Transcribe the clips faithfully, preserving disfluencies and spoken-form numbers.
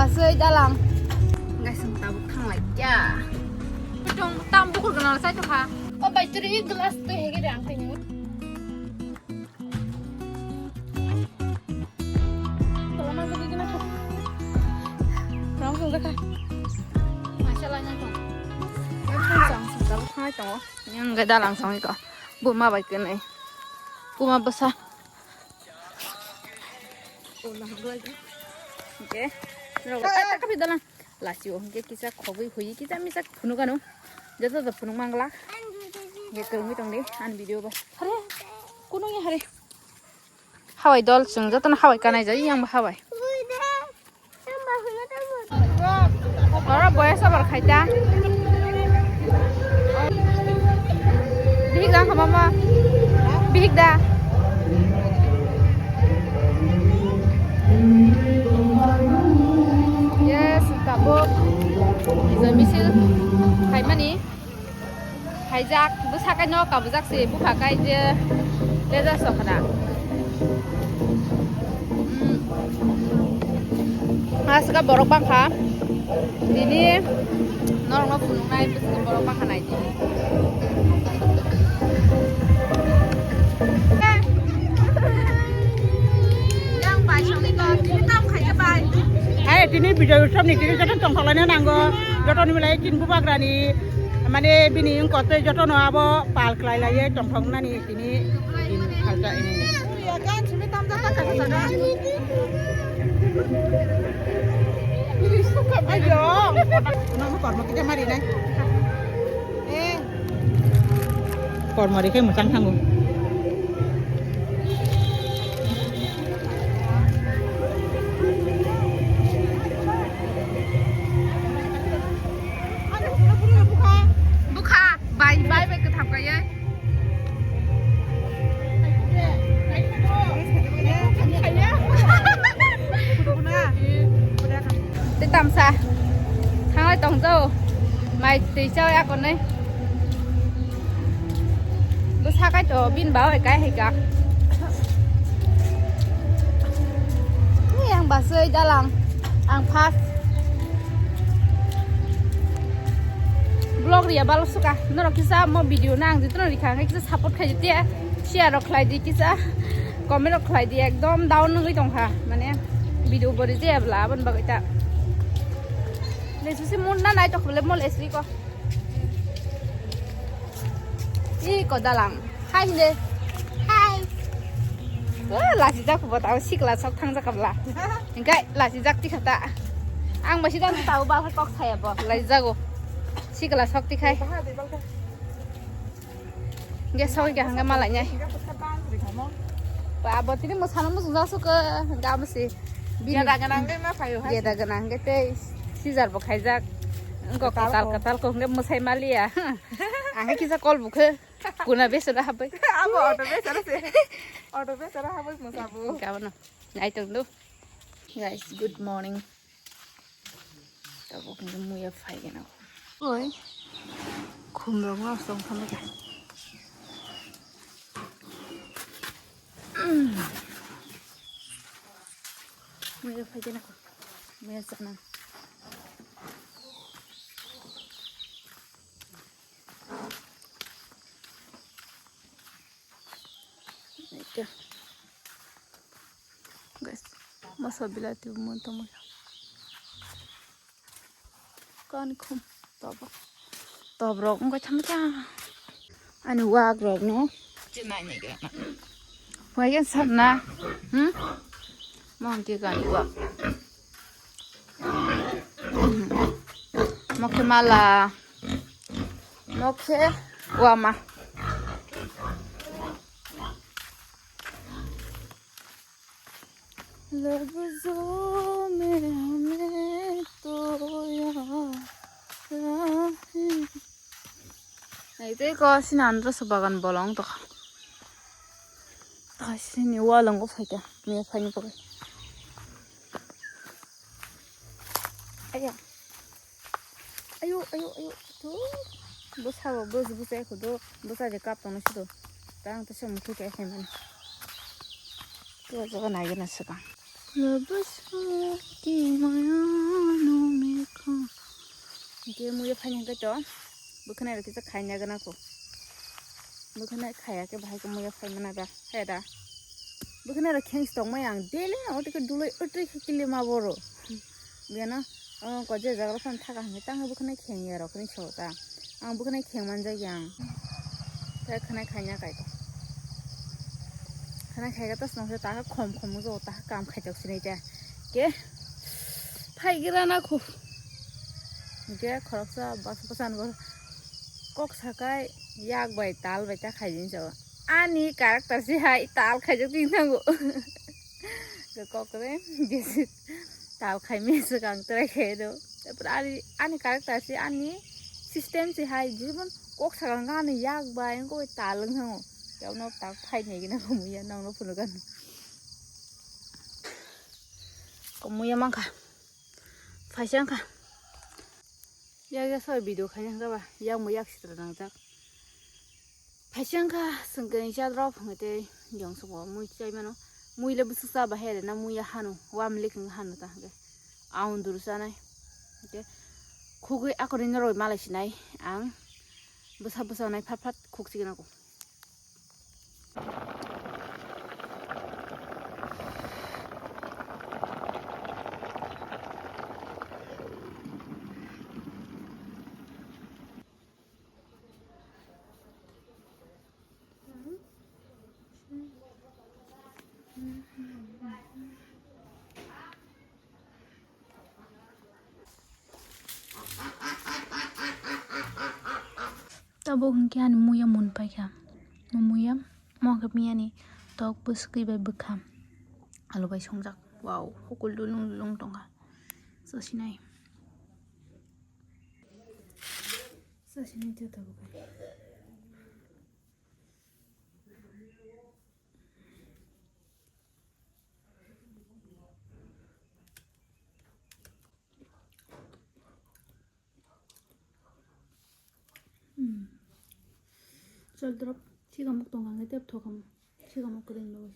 Asoi dalang. Guys, ang tabuk thang lai kya. Tong tam bukur gana sai to kha. O bai turi glass to hege de ang tini. Tolong mang tadi gana. Tolong mang tadi. Masya Allah, nyantong. Yang ga dalang song iko. Buma bai kene. Buma basa. Oke. Rok ta ta kapi dalang. Lasi o hingke kisa khogwi huyi kisa misa phunuk ano. Joto joto phunuk mangla. Hingke kwrwngwi tongdi ani video bai. Hare. Kuno ya hare. Hawai dol chwng jotono hawai kanai jai yang bo hawai. Oro boya sabar khaita. Bihik da khamama. Bihik da. Yes, tabuk. Misil khaimani. Haijak, bwsa kai no kabujak se, bupha kai je leja sokhna. Hmm. Aswka borok bangkha. Tini norokno phunuknai bwswk borok bangkha nai di. Yang bai songni ko, tini tam khai ke bai. Hai, tini Bijoy Utsav ni tini joto tongthok laina nango. Joto ni belai tin bubagrani, mane bini wngkotwi jotono abo pal khlai laiye tongthok nani tini tin khalta ini. Ya kan, simi tam jata kasa jata. Ayo, nono kormo kita mari nai. Eh. Kormo rikhe mwchang thango. Bukha, bai, bai, bai, kwtham kaiye. Tei tamsa thanglai tongjago, mai twi chawi akonwi. Bwsa kai to bini ba bai kai hai ka. Ni ang baswi dalang. Ang first vlog riya balo suka. Norok kisa mo video na ang jitno rikha ang kisa support khai jiti. Share rok khlai di kisa. Comment rok khlai di ekdom down nungwi tongkha. Mane video bo rije bla abon bagwi ta. Lesu se mun na nai tok le mo lesu ko. Ih, ko dalang. Hai hinde. Hai. Wah, lasi jak bo tau sikla sok thang jak bla. Engkai lasi jak tikha ta. Ang masi dan tau ba kok saya bo. Lasi jago. Sikla sok tikhai. Ge sok ge hangga malai nyai. Ba bo tini mo sana mo jung jak sok ga mo si. Bini geda gana hangga ma phayo ha. Geda gana hangga tei sijar bo khaijak. Engko katal katal ko hangga mo sai maliya. Ang kisa kol bukhe. Kuna besara habai. Abo auto besara se. Auto besara habai musabu. Kabono. Nai tong do. Guys, good morning. Tabuk ni muya phai gena. Oi. Khum rok no song thang ka. Muya phai gena ko. Muya sana. Guys, masa bilati mo tamo. Kani khum tobo. Tob rok wngkha tamo ta. Ani wak rok no. Wai ke sabna. Hmm? Mo hwnkhe kani wak. Mokhe mala. Mokhe wama. Love zo me hame to ya rahe. Nai tei ko sini andro se bagan bolong to. Ai sini walang ko phaika me phaini ko. Aya. Ayo, ayo, ayo. Tu. Bwsa bo, bwsa, bwsa ekho do. Bwsa je kap tongna sido. Tang to se mukhu khe khe mani. Tu jaga nai gana swkang. Labaswati maya no mekha. Hingke muya phai hingke to. Bwkhwnai rok kisa khaina gana ko. Bwkhwnai khaya ke bahai ko muya phai mana ba. Hai da. Bwkhwnai rok kheng stong mai ang. Daily ang ote ke duloi ote ke kili ma boro. Gana. Oh, ko je jagra phan thaka hingke tang bwkhwnai kheng ya rok ni so ta. Ang bwkhwnai kheng man jak yang. Te khwnai khaina kai ko. Khwnai khai ka ta snong se ta khom khom jo ta kam khai tok sinai te. Ke phai gira na khu. Ke khoroksa bas basan bo kok sakai yak bai tal bai ta khai jin jao. Ani character si hai tal khai jok tin thango. Ke kok re jesi tal khai me se kang trai khai do. Tapore ani, ani character si ani system si hai jibon kok sakai ani yak bai ko tal wng thango. Yau no tak phai ne gina ko muya nang no phunu kan. Ko muya mangkha. Phaisa wngkha. Yak ya soi video khaina wngkha ba. Yak mo yak sitra nangjak. Phaisa wngkha swngkhe jat rok hwnkhe tei yong soko mui chai mano. Mui le bwswk cha ba he na mui ya hano. Wa mlik wng hano ta hwnkhe. Aun duru chanai. Hwnkhe khugwi akorino roi malai sinai ang. Bwsa bwsa nai phat phat khuk chigwna ko. Tabuk hwnkhe ani muya mun paikha. Muya mo khe miyani tok bwswkwi bai bwkha. Alu bai songjak. Wow, hukul dulung dulung tongkha. Sasinai. Sasinai tei tabuk hai. Hmm. Chol drop chikamuk tong ang tep thokam chikamuk kuding lo.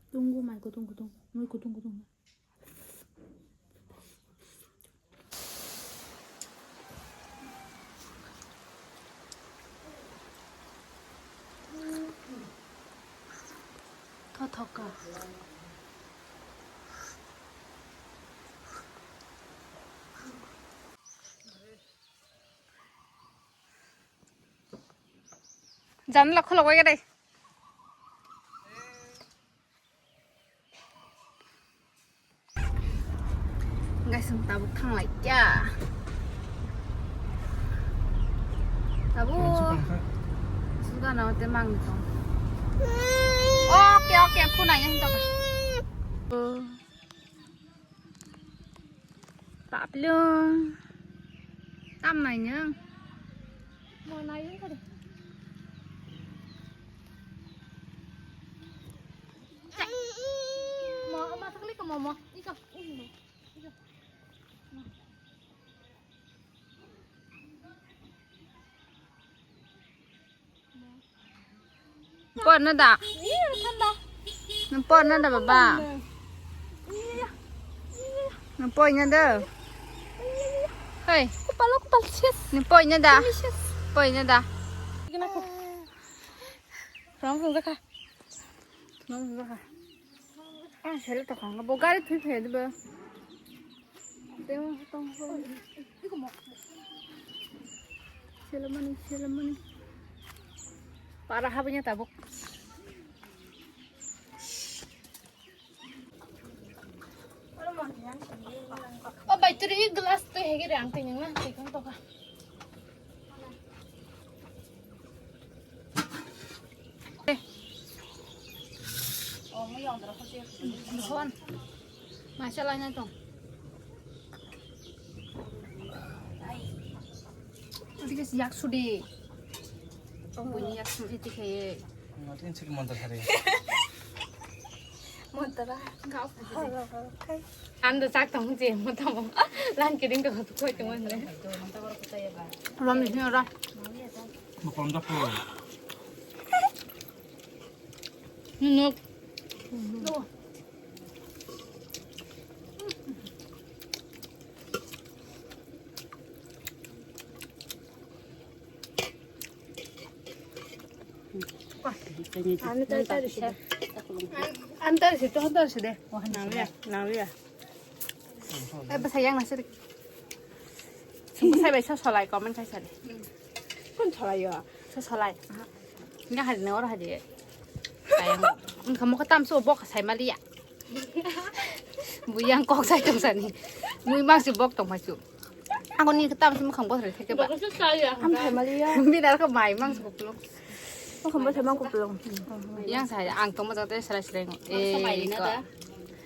Tunggu mai kutung kutung, mui kutung kutung. Thothoka. Janla khulok bai gadai. Guys, ang tabuk thanglai kya. Tabuk. Suga na te mang to. Oke, oke, phone aja hinta. Taplung. Tam nai nang. Mo nai yung kade. Mo, ma sakli ko mo mo. Iko, iko. Por na da. Iya, tanda. Nang por na da baba. Iya. Nang poi na da. Hei. Kepala, kepala, sis. Nang poi na da. Ini, sis. Poi na da. Kenapa? Ram sung ka. Ram sung ka. Ah, sele to khang bo gari thui phe de ba. Temo tong ko. Iko mo. Sele mani, sele mani. Para habanya tabuk. O bai turi glass to hege rang tini na tikang to ka. Hon. Masya lainai tong. Tadi ke siak sudi. Tong bunyi yak sudi tike. Ngatin sik montor hari. Montor ah. Enggak apa sih. Ando sak tong je motor. Lan kiring to koi tong ne. Ram ni ora. Bukan tak. Nuk. Ani tari tari se. Ani tari se, to tari se de. Nangya, nangya. Eh, bwsa yang nasi. Sungkuk sai bai sa solai, comment khai sadi. Kun solai yo? Sa solai. Nga hari ne ora hari. Sayang. Engka mo katam so bok sai maliya. Buyang kok sai tong sani. Mui mang si bok tong pasu. Ako ni katam si mukhang bok re theke ba. Bok sai ya. Am sai maliya. Binar ka mai mang si bok lo. Mukhang bok sai mang kok lo. Yang saya ang tong ma jate serai serai. Eh, ko.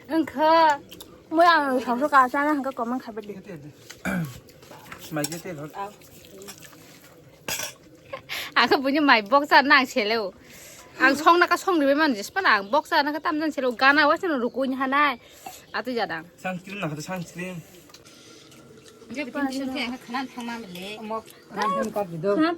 Engka. Moi ang songso ka sana hangka comment khai badi. Mai je te lor. Ang buini mai bok cha nang seleo. Ang song na ka song ribe man jispa ang bok cha na ka tam jan seleo gana wa seno rukuni hanai. Atu jadang. Sunscreen na kata sunscreen. Je bitin tin ke khanan thangma mele. Khana